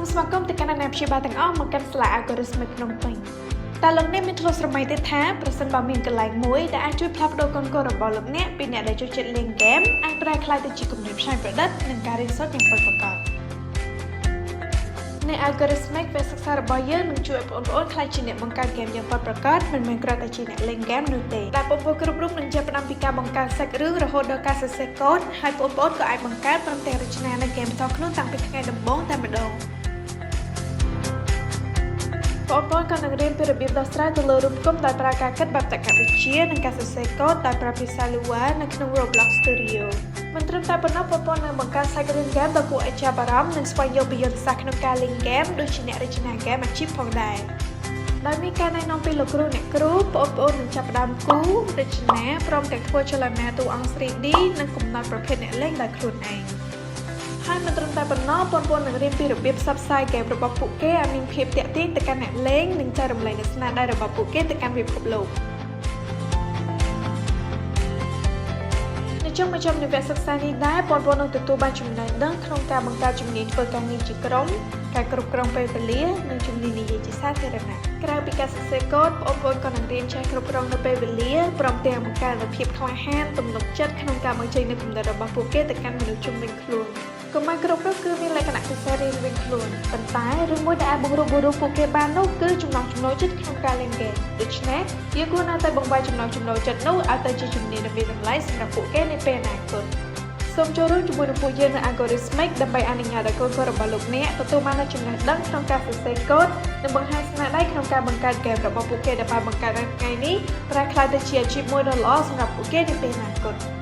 មស្វាគមន៍ទៅកាន់អាណាព្យាបាលទាំងអស់មកកាន់សាលា Algorithmic ភ្នំពេញតើលោកអ្នកមានធ្លាប់ស្រមៃទេថាប្រសិនបើមានកន្លែងមួយដែលអាចជួយផ្លាស់ប្ដូរកូនៗរបស់លោកអ្នកពីអ្នកដែលចូលចិត្តលេងហ្គេមអាចប្រែក្លាយទៅជាគំនិតច្នៃប្រឌិតនិងការរៀនសូត្រយ៉ាងពិតប្រាកដនៅ Algorithmic វគ្គសិក្សារបស់យើងនឹងជួយឲ្យបងប្អូនក្លាយជាអ្នកបង្កើតហ្គេមយ៉ាងពិតប្រាកដមិនមែនគ្រាន់តែជាអ្នកលេងហ្គេមនោះទេដែលបងប្អូនគ្រប់រូបនឹងចាប់ផ្ដើមពីការបង្កើតសាច់រឿងរហូតដល់ការសរសេរកូដហើយបងប្អូនក៏អាចបង្កើតព្រមទាំងរចនានៅហ្គេមផ្ទាល់ខ្លួនតាំងពីថ្ងៃដំបូងតែម្ដងបងប្អូនក៏នឹងរៀនពីរបៀបដោះស្រាយទៅលើរូបគំដោយប្រើការគិតបែបតក្កវិទ្យានិងការសរសេរកូដដោយប្រើភាសា Lua នៅក្នុង Roblox Studio មិនត្រឹមតែប៉ុណ្ណោះបងប្អូននឹងបង្កើតសាច់រឿងហ្គេមដ៏គួរឲ្យចាប់អារម្មណ៍និងស្វែងយល់ពីយុទ្ធសាស្ត្រក្នុងការលេងហ្គេមដូចជាអ្នករចនាហ្គេមអាជីពផងដែរដោយមានការណែនាំពីលោកគ្រូអ្នកគ្រូបងប្អូននឹងចាប់ផ្ដើមគូររចនាព្រមទាំងធ្វើចលនាតួអង្គ 3D និងកំណត់ប្រភេទអ្នកលេងដោយខ្លួនឯងហើយមិនត្រឹមតែប៉ុណ្ណោះបងប្អូននឹងរៀនពីរបៀបផ្សព្វផ្សាយហ្គេមរបស់ពួកគេឲ្យមានភាពទាក់ទាញទៅកាន់អ្នកលេងនិងចែករំលែកនូវស្នាដៃរបស់ពួកគេទៅកាន់ពិភពលោក នៅចុងបញ្ចប់នៃវគ្គសិក្សានេះដែរបងប្អូននឹងទទួលបានចំណេះដឹងក្នុងការបង្កើតជំនាញធ្វើការងារជាក្រុមការគ្រប់គ្រងពេលវេលានិងជំនាញនិយាយជាសាធារណៈក្រៅពីការសរសេរកូដបងប្អូនក៏នឹងរៀនចេះគ្រប់គ្រងនៅពេលវេលាព្រមទាំងបង្កើននូវភាពក្លាហានទំនុកចិត្តក្នុងការបញ្ចេញនូវគំនិតរបស់ពួកគេទៅកាន់មនុស្សជុំវិញខ្លួនកុមារគ្រប់រូបគឺមានលក្ខណៈពិសេសរៀងៗខ្លួនប៉ុន្តែរឿងមួយដែលអាចបង្រួបបង្រួមពួកគេបាននោះគឺចំណង់ចំណូលចិត្តក្នុងការលេងហ្គេមដូច្នេះយើងគួរណាស់តែបង្វែរចំណង់ចំណូលចិត្តនោះឲ្យទៅជាជំនាញដ៏មានតម្លៃសម្រាប់ពួកគេនាពេលអនាគតសូមចូលរួមជាមួយនឹងពួកយើងនៅ Algorithmic ដើម្បីអនុញ្ញាតឲ្យកូនៗរបស់លោកអ្នកទទួលបាននូវចំណេះដឹងក្នុងការសរសេរកូដនិងបង្ហាញស្នាដៃក្នុងការបង្កើតហ្គេមរបស់ពួកគេដែលបានបង្កើតនៅថ្ងៃនេះប្រែក្លាយទៅជាអាជីពមួយដ៏ល្អសម្រាប់ពួកគេនាពេលអនាគត។